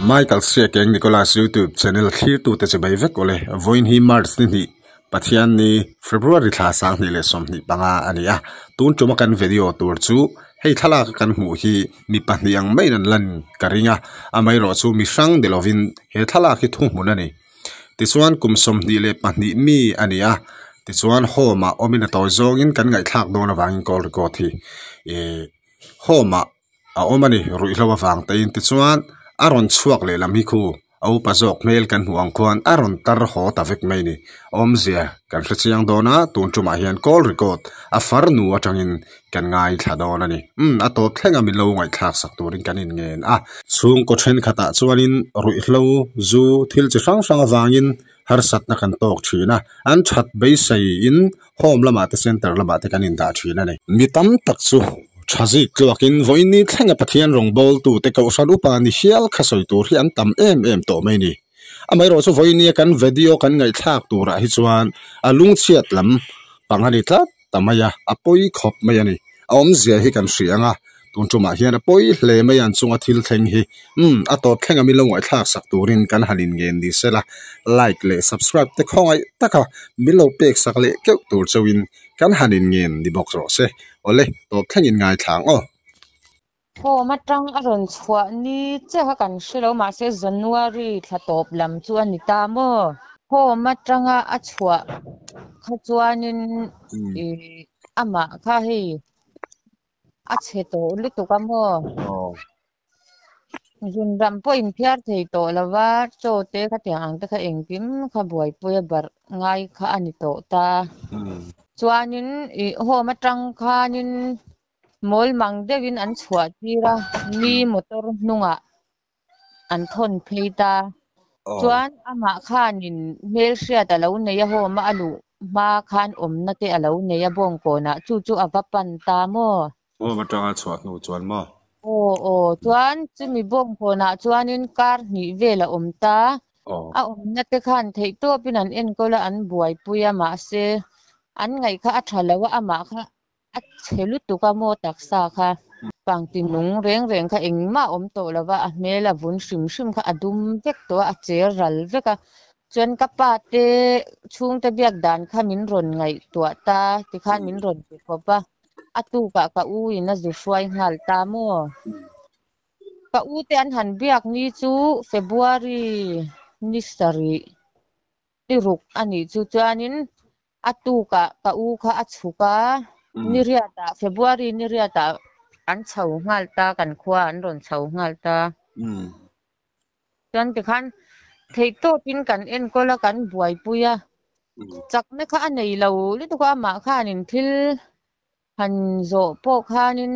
Michael Siakeng Nicholas YouTube channel thlirtute che bai vek awle vawiin hi March ni hnih Pathian ni February thla 2025 a ni a tun tuma kan video tur chu hei thlalak a kan hmuh hi mi pahnih ang maiin an lan ka ring a amaherawhchu mi hrang ni lovin he thlalak hi thuhmun a ni. Tichuan kum 22 mi a ni a, tichuan home ah awmin a tawi zawngin kan ngaihthlak dawn avangin call record hi ih home ah a awm a ni ruihhlo avang te in tichuan a rawn chhuak leh lam hi khu a upa zawk hmel kan hmuh ang khuan a rawn tar haw ta vek mai a ni awmzia kan hre chiang dawn a tun tumah hian call record a farnu atangin kan ngaithla dawn a ni. Umm a tawp thleng a min lo ngaihthlak sak turin kan inngen a. Chhungkaw thenkhatah chuanin ruihhlo zu thil chi hrang hrang avangin harsatna kan tawk thin a, an that beiseiin home lamah te center lamah te kan indah thin a ni. Mi tam tak chu tha zik tluakin vawiin ni thlenga Pathian rawngbawltu te Kohhran upa ni hial kha sawi tur hi an tam em em tawh mai a ni. Amaherawhchu chu vawiin nia kan video kan ngaihthlak turah hi chuan a lungchhiat lam pang a ni tlat. ta mai a, a pawi khawp mai a ni. A awmzia hi kan hria ang a, tun tumah hian a pawi hle mai a an chunga thil thleng hi. Umm, a tawp thleng a milo ngaihthlak sak turin kan han inngen ni sela, like leh subscribe te khawngaih taka milo pek sak leh keuh tur chauhin kan han inngen ni bawk rawh se. Awle, tawp thlengin ngaithla ang aw. Home atang a rawn chhuah ni chiah kha kan hre lo mahse January thla tawp lam chu a ni ta maw? Home atanga a chhuah kha chuanin ih amah kha hei a chhe tawh lutuk a maw? Zunram pawh inphiar thei tawh lo va, chaw te khatiang ang te kha engkim kha buaipui a barh ngai kha a ni tawh ta. Chuanin ih home atang khanin Mawl mang deuhin an chhuah tir a, mi motor hnungah an thawn phei ta. Chuan amah khanin hmelhriat a lo nei a, home a a luh hma khan awmna te a lo nei a bawngkawnah, chu chu a va pan ta maw? Home atanga chhuah hnu chuan maw? Aw aw, chuan chumi bawngkawnah chuanin kar hnih vel a awm ta. A awmna te khan theihtawpin an enkawl a, an buaipui a, mahse an ngaih kha a tha lo a, amah kha A chhe lutuk a maw taksa kha. Pangti nung reng reng kha engmah a awm tawh lo va, a hmel a vun hrim hrim kha a dum vek tawh a, a cher ral vek a. Chuan ka pa te chhungte biak dan kha min rawn ngaihtuah ta tikhan min rawn ti khawp a, a tukah ka u in a zu hruai nghal ta maw. Ka u te an han biak ni chu February ni sarih ni ruk a nih chu chuanin A tukah ka u kha a chhuk a, niriatah, February niriatah an chho nghal ta, kan khua an rawn chho nghal ta. Chuan tikhan theihtawpin kan enkawl a, kan buaipui a, chakna kha a nei lo lutuk a, amah khanin thil han zawh pawh khanin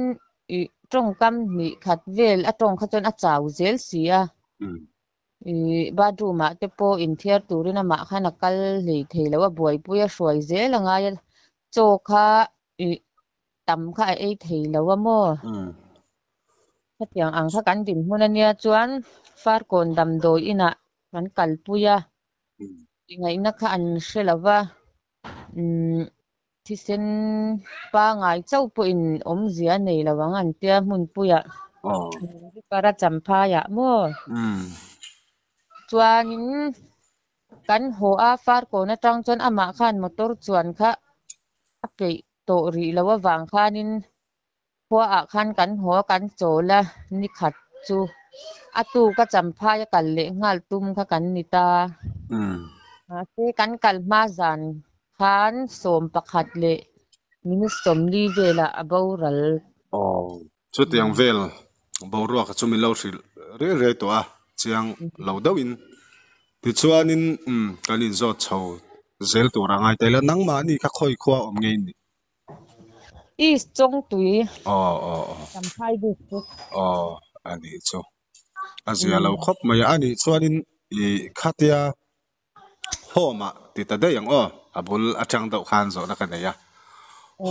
ih tawngkam hnih khat vel a tawng kha chuan a chau zel si a. Ih bathroom ah te pawh inthiar turin amah khan a kal hlei thei lo a, buaipui a hruai zel a ngai a, chaw kha ih tam kha a ei thei lo a maw? Khatiang ang kha kan dinhmun ania chuan Farkawn damdawi inah kan kalpui a, ingaihna kha an hre lo va, umm thisen pangai chauh pawhin awmzia a nei lo ang an tia hmunpuiah Ripara Champhaiah maw chuanin kan haw a Farkawn atang chuan amah khan motor chuan kha a peih tawh rih loh avang khanin Khuaah khan kan haw a, kan chawl a, ni khat chu a tuk a Champhai a kal leh nghal tum kha kan ni ta. Mahse kan kal hma zan khan 11 leh minute 40 velah a boral. Aw, chutiang vel boruak chu min lo hrilh riai riai tawh a, chiang lo deuhin. Tichuanin kan inzawt chho zel tur a ngai tel a, nangmahni kha khawi khua awm ngei ni? East Chawngtui. Aw aw aw. Champhai district. Aw a nih chu. A zia lo khawp mai a, a nih chuanin i khatia home ah ti ta daih ang aw, a bul atang deuh khan zawhna ka nei a.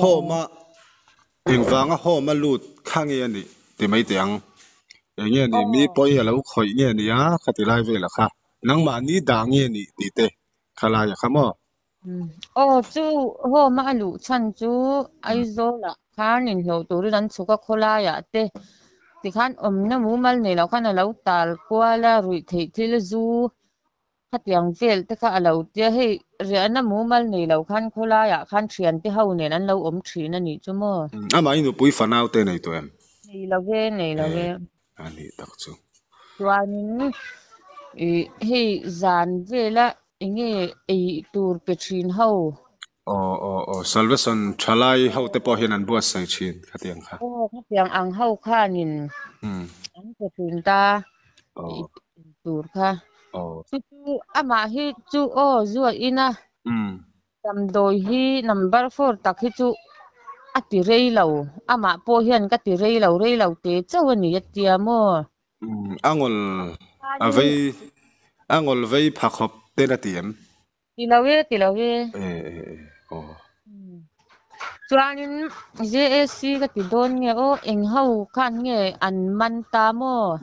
Home a engvanga home a lut kha nge a nih ti mai teh ang. Eng nge ni mi pawi a lo khawih nge ni a khati lai velah kha nangmahni dah nge nih tih te khalai a kha maw? Aw chu home a luh chhan chu Aizawlah khan inhlawh turin an chhuk a khawlaiah te Tikhan awmna mumal nei loh khan a lo tal kual a, ruih theih thil zu khatiang vel te kha a lo tia. Hei riahna mumal nei loh khan khawlaiah khan thiante ho nen an lo awm thin a nih chu maw? Amah i nupui fanau te nei tawh em? Nei lo ve, nei lo ve. A nih tak chu. Chuanin ih hei zan vela enge ei tur pe thin ho. Aw aw aw Salvation thalai ho te pawh hian an buatsaih thin khatiang kha. Aw khatiang ang ho khanin an pe thin ta ei tur kha. Chu chu amah hi chu aw zuah ina Damdawi hi number four tak hi chu a ti rei lo, amah pawh hian ka ti rei lo, rei lo te chauh a ni a tia maw? A ngawl a vei, a ngawl vei pha khawp ten a ti em? Ti lo e, ti lo e. E e e aw. Chuanin JAC ka ti dawn nge aw, eng ho khan nge an man ta maw?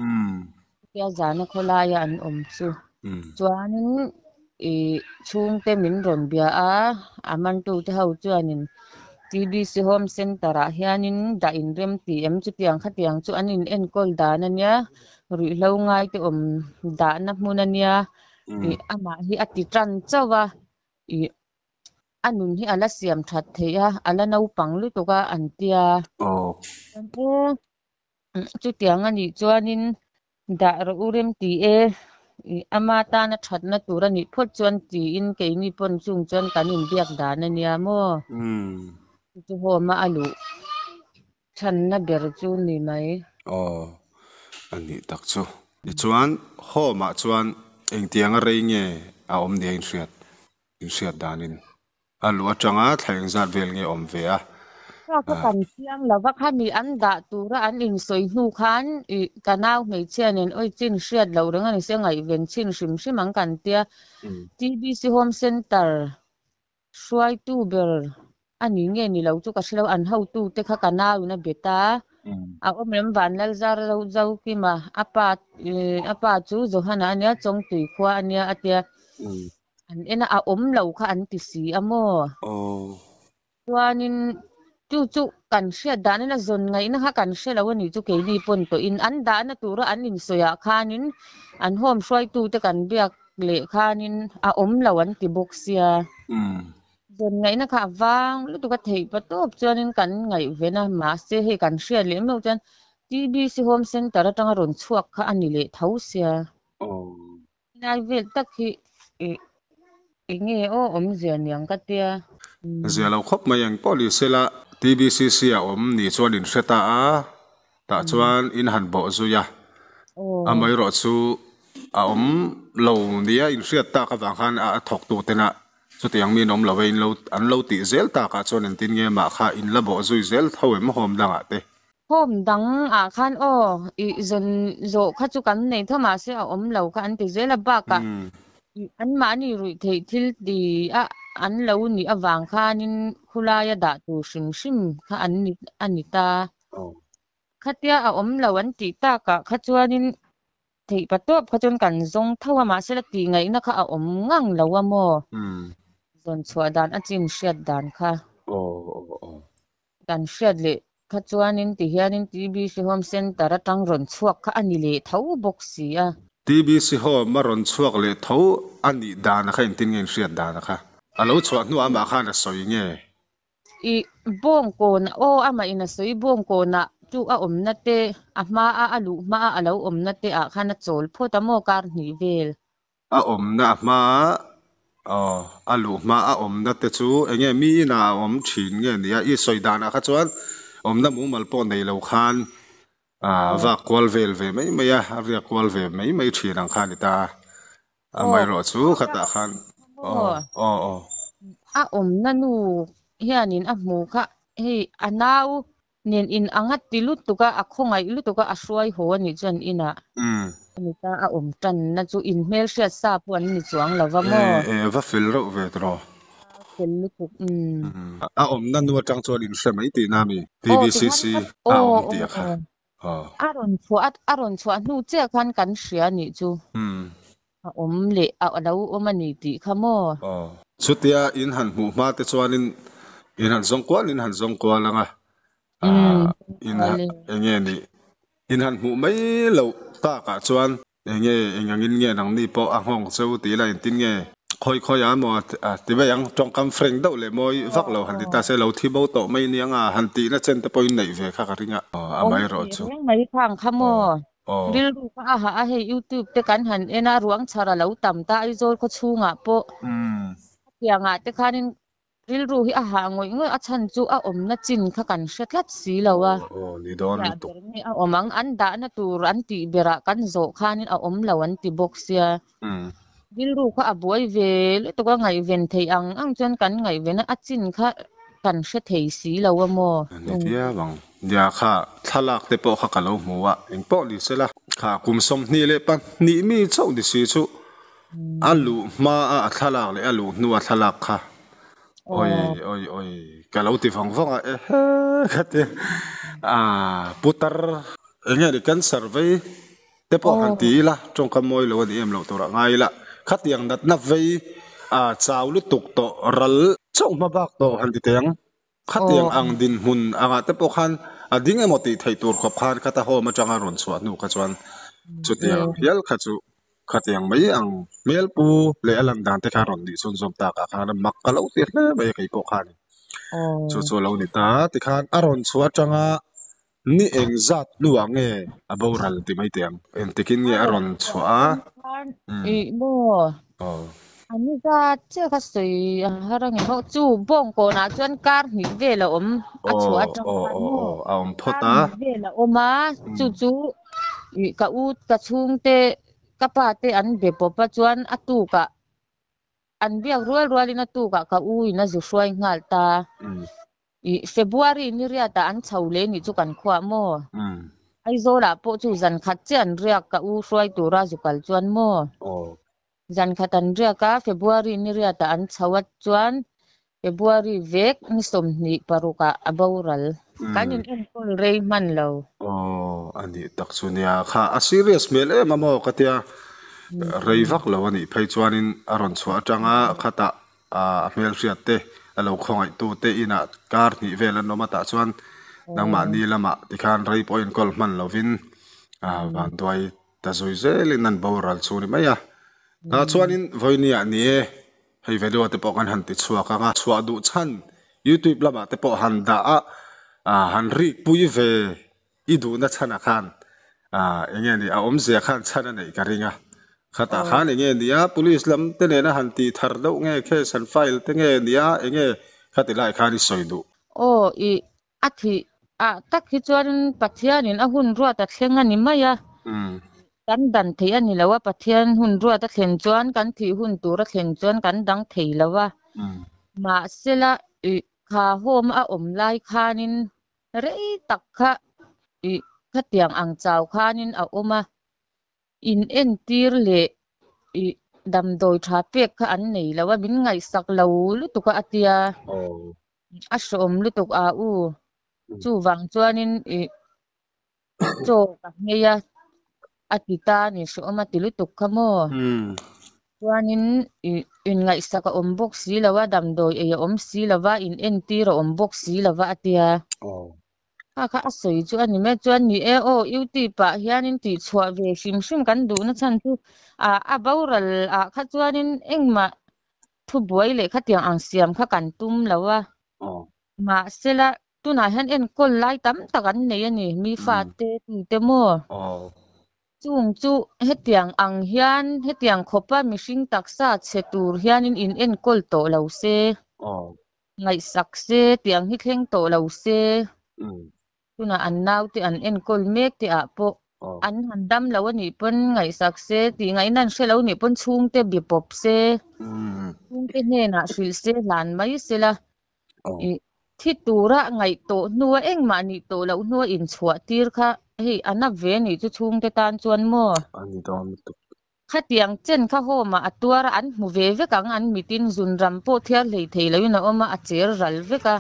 Tia zana khawlaia an awm chu. Chuanin ih chhungte min rawn bia a, a mantute ho chuanin TBC Home Centre ah hianin dah inrem ti em chutiang khatiang chu an in enkawl dan a nia, ruihhlo ngaite awm dahna hmun a nia, ih amah hi a ti tan chauh a, ih a nun hi a la siam that theih a, a la naupang lutuk a an tia. Chutiang a nih chuanin dah rawh u rem ti e, ama tana thatna tur a nih phawt chuan tiin keini pawn chung chuan kan inbiak dan a nia maw? Chu home-a a luh chhanna ber chu ni mai. Aw, a nih tak chu. Tichuan, home-ah chuan engtianga rei nge a awm nia inhriat, inhriat danin? A luh atanga thla engzat vel nge awm ve a? Kha kha kan chiang lo va, khami an dah tura an insawi hnu khan ih ka nau hmeichhia nen awi chin hriat loh reng a ni se ngaihven chin hrim hrim ang kan tia. TBC Home Centre hruaitu ber a ni nge ni lo chu ka hre lo, an hotu te kha ka nau in a bet a, a awm rem Vanlalzar Zokima a pa a pa chu Johana a nia Chawngtui khua a nia a tia. An en a, a awm lo kha an ti si a maw? Aw. Chuanin chu chu kan hriat danin a zawn ngaihna kha kan hre lo a nih chu keini pawn tawhin an dahna tura an insawiah khanin an home hruaitute kan biak leh khanin a awm lo an ti bawk sia. Zawn ngaihna kha a vang lutuk a theih pa tawp chuanin kan ngaihven a, mahse hei kan hriat leh meuh chuan TBC Home Centre atanga rawn chhuak kha a ni leh tho sia. Aw. Lai vel tak hi ih enge aw awmzia niang ka tia. Zia lo khawp mai eng pawh ni sela TBCC a awm ni chuan in hre ta a, tah chuan in han bawh zui a, amaherawh chu a awm lo nia in hriat tak avang khan a thawk tu tena chutiang mi an awm lo e in lo an lo tih zel takah chuan engtin nge mah kha in la bawh zui zel tho em home dangah te. Home dang ah khan aw ih zawn zawh kha chu kan nei tho mahse a awm lo kha an ti zel a bakah ih anmahni ruih theih thil ti a an lo nih avang khanin khulaia dah tur hrim hrim kha an ni a ni ta. Khatia a awm lo an tih takah kha chuanin theih pa tawp kha chuan kan zawng tho a mahse la tih ngaihna kha a awm ngang lo a maw? Zawn chhuah dan a chin hriat dan kha. Kan hriat leh kha chuanin ti hianin TBC Home Centre atang rawn chhuak kha a ni leh tho bawk si a. TBC Home a rawn chhuak leh tho a nih dan a kha engtin nge in hriat dan a kha? A lo chhuah hnuah amah khan a sawi nge? I bawngkawnah aw amah in a sawi bawngkawnah chu a awmna te a hma a a luh hma a a lo awmna te ah khan a chawl phawt a maw kar hnih vel. A awmna a hma aw a luh hma a awmna te chu eng nge mi inah a awm thin nge nia i sawi danah kha chuan awmna mumal pawh nei lo khan ah vak kual vel ve mai mai a a riak kual ve mai mai thin ang kha a ni ta a amaherawh chu khatah khan aw aw aw. A awmna nu hianin a hmu kha hei a nau Nen in ang a ti lutuk a, a khawngaih lutuk a, a hruai haw a nih chuan inah a ni ta, a awm tanna chu in hmelhriat sa pawh an ni chuang lo va maw? E, e, va fel reuh ve tawh. A fel lutuk, umm. A awmna nu atang chuan in hre mai tihna a mi? TBCC a awm tih a kha. Aw. A rawn chhuah a, a rawn chhuah hnu chiah khan kan hria a nih chu. A awm leh a lo awm a ni tih kha maw? Aw. Chutia in han hmuh hma te chuanin in han zawng kual in han zawng kual ang a, in eng nge ni? In han hmuh mai loh takah chuan enge eng angin nge nangni pawh a nghawng cheu tih ila engtin nge khawi khawi ah emaw a ti mai ang tawngkam frank deuh leh mawi vak lo han ti ta se lo thi bo tawh mai nia nga han tihna chen te pawhin neih ve kha ka ring a Awm ve reng mai khang kha maw? Rilru kha a hah a hei youtube te kan han en a ruang chhar a lo tam ta Aizawl khaw chhungah pawh hetiangah te khanin rilru hi a hah ngawih ngawih a chhan chu a awmna chin kha kan hre tlat si lo a chiah ber nge a awm ang an dahna tur an tih berah kan zawh khanin a awm lo an ti bawk sia rilru kha a buai ve lutuk a ngaihven theih ang ang chuan kan ngaihven a a chin kha kan hre thei si lo a maw? Ni viau ang. Nia kha thlalak te pawh kha ka lo hmu a, eng pawh ni sela. Kha kum 22 mi chauh ni si chu a luh hma a a thlalak leh a luh hnu a thlalak kha oi oi oi ka lo ti vawng vawng a ehe ka ti a putar eng nge ni cancer vei te pawh han ti ila tawngkam mawi lo a ni em loh tur ah ngai ila khatiang natna vei a chau lutuk tawh ral chauh hma bak tawh han ti teh ang. Khatiang ang dinhmun angah te pawh khan a ding emaw tih theih tur khawp khan khata home atanga rawn chhuah hnu kha chuan chutiang ang hial kha chu khatiang mai ang hmel pu leh a lan dan te kha rawn nih chhunzawm tak ah khan a mak ka lo ti hle mai a kei pawh khanin chu chu a lo ni ta tikhan a rawn chhuah atanga ni eng zat hnuah nge a boral ti mai teh ang. Engtikin nge a rawn chhuah a? Ih maw? A ni zat chiah kha sawi a har ang em aw. Chu bawngkawnah chuan kar hnih vel a awm a chhuah atang khan maw? A awm phawt a. Kar hnih vel a awm a, chu chu ih ka u ka chhungte ka pa te an be pawp a chuan a tukah an biak rual rualin a tukah ka u in a zu hruai nghal ta. Ih, February ni riatah an chho leh nih chu kan khuah maw? Aizawlah pawh chu zan khat chiah an riak ka u hruai tura zu kal chuan maw? Zan khat an riak a, February ni riatah an chho a chuan February vek ni 26 ah a boral. Kan in enkawl rei hman lo. Aw, a nih tak chu nia. Kha a serious hmel em a maw ka tia. Rei vak lo a nih phei chuanin a rawn chhuah atanga khatah A hmelhriat te, a lo khawngaihtu te inah kar hnih vel an awm a tah chuan nangmahni lamah tikhan rei pawh enkawl hman lovin vanduai ta zui zelin an boral chu ni mai a. Tah chuanin vawinia ni e, hei video te pawh kan han ti chhuak ang a, chhuah duh chhan youtube lamah te pawh han dah a, han rik pui ve I duhna chhanah khan eng nge ni a awmzia khan chhan a neih ka ring a, khatah khan eng nge nia police lam te nena han tih thar deuh nge case han file te nge nia eng nge khati lai khan i sawi duh. Aw i a thih ah tak hi chuan Pathianin a hun ruat a thleng a ni mai a, kan dan theih a ni lo a, Pathian hun ruat a thlen chuan kan thih hun tur a thlen chuan kan dang thei lo a, mahsela i kha home a awm lai khanin Rei tak kha ih khatiang ang chau khanin a awm a, in entir leh ih damdawi tha pek kha an nei lo a, min ngaihsak lo lutuk a a tia, a hrawm lutuk a u, chuvang chuanin ih chaw ka nghei a, a ti ta a ni hrawm a ti lutuk kha maw? Chuanin ih inngaihsak a awm bawk si lo a, damdawi ei a awm si lo va, in entir a awm bawk si lo va a tia. Kha kha a sawi chu a ni mai chuan ni e aw YouTube ah hianin tihchhuah ve hrim hrim kan duhna chhan chu ah a boral ah kha chuanin engmah thubuai leh khatiang ang siam kha kan tum lo a. Mahsela tunah hian enkawl lai tam tak an nei a ni, mi fate tute maw? Chung chu hetiang ang hian hetiang khawpa mihring taksa chhe tur hianin in enkawl tawh lo se, ngaihsak se, tiang hi thleng tawh lo se, tunah an naute an enkawl mek te ah pawh an han dam lo a nih pawn ngaihsak se, tih ngaihna an hre lo nih pawn chhungte be pawp se, chhungte hnenah hrilh se hlan mai sela, Ih, thi tura ngaih tawh hnua engmah nih tawh loh hnua inchhuah tir kha hei a na ve nih chu chhungte tan chuan maw? A ni dawn lutuk. Khatiang chen kha home ah a tuar a, an hmu ve vek ang, an mitin zunram pawh thiar hlei thei loin a awm a, a cher ral vek a.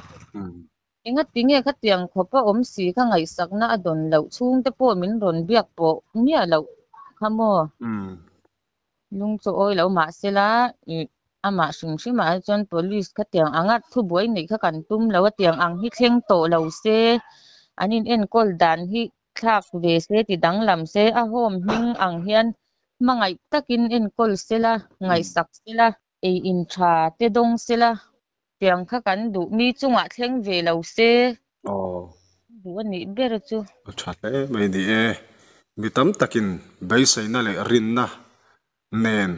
Engati nge khatiang khawpa awm si kha ngaihsakna a dawn loh chhungte pawh min rawn biak pawh miah loh kha maw? Lung chu awi lo mahsela ih amah hrim hrimah hi chuan police khatiang anga thubuai neih kha kan tum lo a tiang ang hi thleng tawh lo se an in enkawl dan hi. thlak ve se ti danglam se a home hming ang hian hmangaih takin enkawl sela ngaihsak sela ei in tha te dawng sela tiang kha kan duh mi chungah thleng ve lo se duh a nih ber chu. A tha hle mai ni e. Mi tam takin beiseina leh rinna nen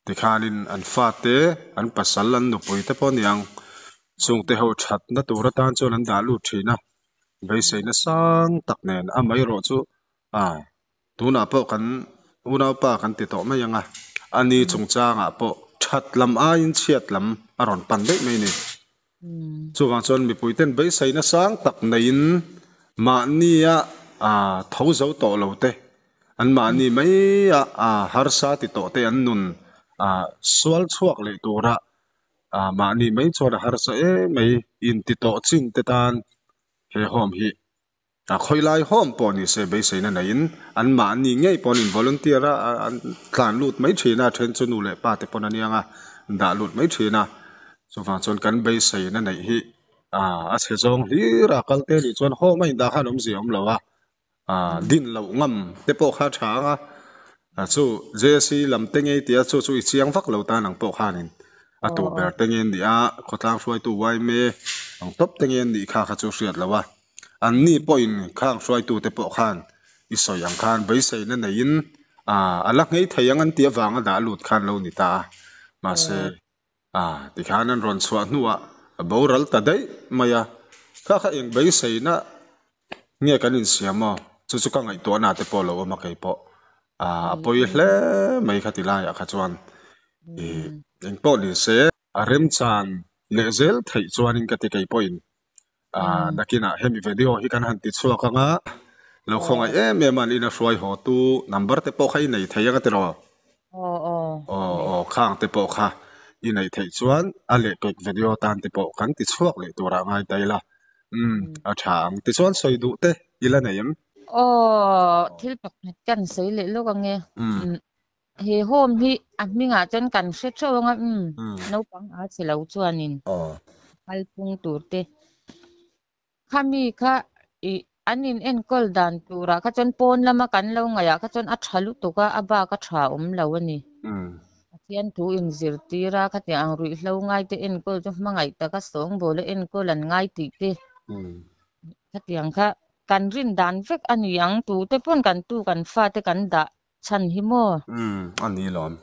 Tikhanin an fate, an pasal, an nupui te pawh aniang chungte ho thatna tur atan chuan an dah lut thin a, beiseina sang tak nen amaherawh chu tunah pawh kan unaupa kan ti tawh mai ang a, ani chungchangah pawh that lam aiin chhiat lam a rawn pan daih mai a ni. Chuvang chuan mipuiten beiseina sang tak neiin mahnia tho zo tawh lo te, an mahni maia harsa ti tawh te an nun sual chhuak leh tura mahni mai chuan a harsa em mai inti tawh chin te tan he home hi A khawilai hawm pawh ni se beiseina neiin an mahni ngei pawh an in volunteer a, an tlan lut mai thin a, then chu nu leh pa te pawn a niang a, an dah lut mai thin a. Chuvang chuan kan beiseina neih hi a chhe zawng hlir a, kal te nih chuan hawm a indah khan awmzia a awm lo a, din loh ngam te pawh kha a tha ang a, chu JC lam te ngei tia chu chu i chiang vak lo tan ang pawh khanin a tuh ber te nge an nih a, khawtlang hruaitu yma ang tawp te nge an nih kha kha chu hriat loh a. An ni pawhin khang hruaitute pawh khan i sawi ang khan beiseina neiin a la nghei thei ang an tih avanga dah lut khan lo ni ta a. Mahse, tikhan an rawn chhuah hnuah a boral ta daih mai a. Kha kha eng beiseina nge kan insiam aw? Chu chu ka ngaihtuahna te pawh lo awm a kei pawh. A pawi hle mai kha ti laiah kha chuan eng pawh ni se. A remchan leh zel theih chuanin ka ti kei pawhin nakinah hemi video hi kan han ti chhuak ang a, lo khawngaih em em a an ina hruai haw tu number te pawh kha i nei thei ang a tiraw? Aw aw khang te pawh kha i neih theih chuan a lehpek video tan te pawh kan ti chhuak leh turah ngai ta ila umm a tha ang. Tichuan sawi duh te i la nei em? Aw thil pakhat kan sawi leh lawk ang e. He home hi a hmingah chuan kan hre theuh ang a, umm naupang a che lo chuanin kalphung tur te khami kha ih an in enkawl dan turah kha chuan pawn lama kan lo ngaih ah kha chuan a tha lutuk a, a bak a tha awm lo a ni. Pathian thu in zirtir a, khatiang ang ruihhlo ngai te enkawl chu hmangaih taka sawngbawl a enkawl an ngai tih te khatiang kha kan rin dan vek a ni ang, tute pawn kan tu kan fate kan dah chhan hi maw? Umm, a ni lawm.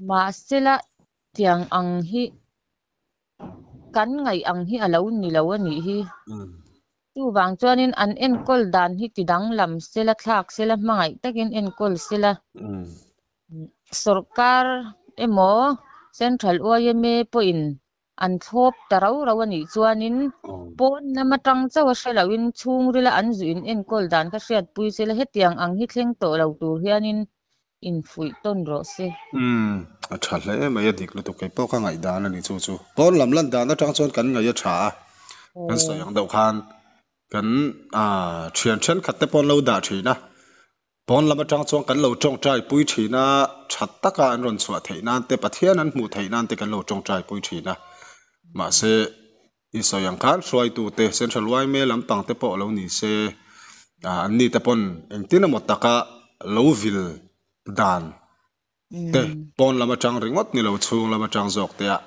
Mahsela tiang ang hi kan ngaih ang hi a lo ni lo a nih hi. Chuvang chuanin an enkawl dan hi ti danglam sela, thlak sela, hmangaih takin enkawl sela. Sawrkar emaw Central yma pawhin An thlawp ta rau rau a nih chuanin pawn lam atang chauh a hre loin chhungrila an zu in enkawl dan kha hriatpui se la hetiang ang hi thleng tawh lo tur hianin infuih tawn rawh se. Umm, a tha hle mai a dik lutuk kei pawh ka ngaihdan a ni chu chu. Pawn lam lan dan atang chuan kan ngaih a tha a, kan sawi ang deuh khan kan thian thenkhat te pawh an lo dah thin a, Pawn lam atang chuan kan lo tawngtai pui thin a, that taka an rawn chhuah theih nan te, Pathian an hmuh theih nan te kan lo tawngtai pui thin a. Mahse, i sawi ang khan hruaitute, Central yma lampang te pawh lo ni se, an ni te pawn engtin emaw taka lo vil dan te, pawn lam atang ringawt ni lo chhung lam atang zawk te ah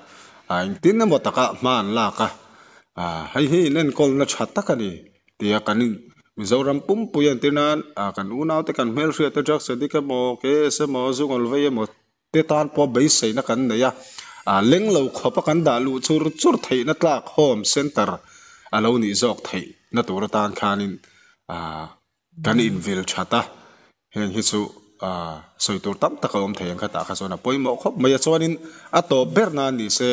engtin emaw taka hma an lak a, hei hi in enkawlna tha tak a ni tia kan in Mizoram pumpui a entir nan kan unau te kan hmelhriat te drugs addict emaw KS emaw zungawl vei emaw te tan pawh beiseina kan nei a, leng lo khawp a kan dah luh chur chur theihna tlak home center a lo nih zawk theihna tur atan khanin Kan invil that a, heng hi chu sawi tur tam tak a awm thei ang kha tah kha chuan a pawimawh khawp mai a, chuanin a tawp ber nan ni se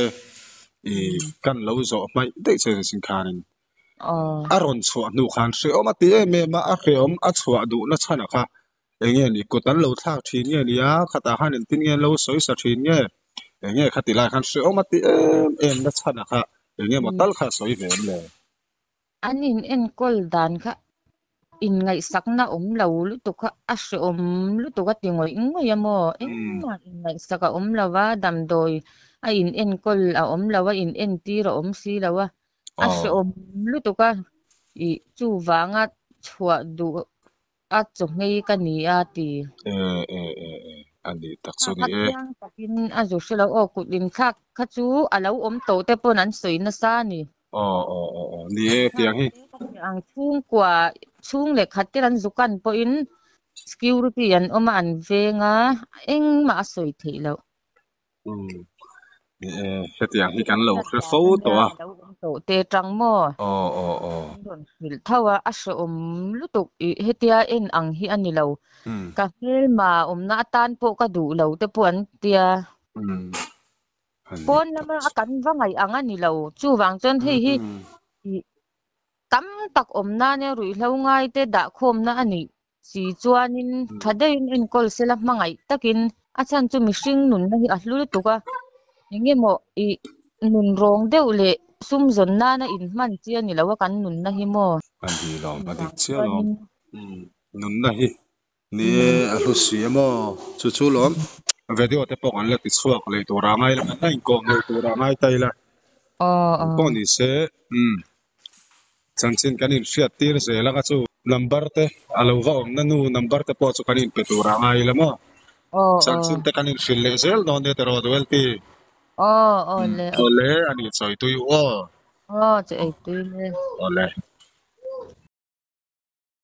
ih kan lo zawh hmaih daih che ni sin khanin a rawn chhuah hnu khan hrehawm a ti em em a, a hrehawm a chhuah duhna chhan ah kha eng nge ni kut an lo thlak thin nge ni a, khatah khan engtin nge an lo sawi sa thin nge, eng nge khati lai khan hrehawm a ti em em na chhan ah kha eng nge maw tal kha a sawi ve em le? An in enkawl dan kha inngaihsakna awm lo lutuk kha a hrehawm lutuk a ti ngawih ngawih a maw? Engmah inngaihsak a awm lo va, damdawi a in enkawl a awm lo a, in entir a awm si lo a, a hrehawm lutuk a, ih chuvanga chhuah duh a chaw nghei ka ni a ti. E e e e a nih tak chu Kha ni kha e. chiang takin a zu hre lo aw kut inthlak kha chu a lo awm tawh te pawn an sawi nasa a ni. Aw aw aw aw ni e Inthlak tiang hi. te ka hria ang chhungkua chhung leh khat ten an zu kan pawhin security an awm a an veng a engmah a sawi theih loh. Umm ni e hetiang Ka hi chu kan ka lo hriat hre dan fo a nia tawh a. a lo awm tawh te tang maw? Aw aw aw. An rawn hrilh tho a, a hrehawm lutuk i hetia en ang hi a ni lo. Umm. Ka hmelma awmna atan pawh ka duh lo te pawh an tia. Umm a ni Pawn tak lama chu. a kan va ngaih ang a ni lo. Chuvang chuan hei hi Umm. i tam tak awm nana ruihhlo ngai te dahkhawmna a nih si chuanin tha deuhin enkawl sela hmangaih takin a chhan chu mihring nunna hi a hlu lutuk a, engemaw i nun rawng deuh leh sum zawn nana inhman chi a ni lo a kan nunna hi maw? A ni lawm, a dik Chuvang chiah lawm. chuanin. Nunna hi ni e a hlu si a maw? Chu chu lawm. Video te pawh kan la ti chhuak leh tur a ngai la, kan la inkawm leh tur a ngai ta ila. Pawh ni se, umm. Chanchin kan inhriat tir zel anga chu number te a lo va awmna nu number te pawh chu kan inpe tur a ngai ila maw? Chanchin te kan inhrilh leh zel dawn nia tiraw Duelpi? Awle a nih chawi tui u aw. Aw chawi tui le. Awle.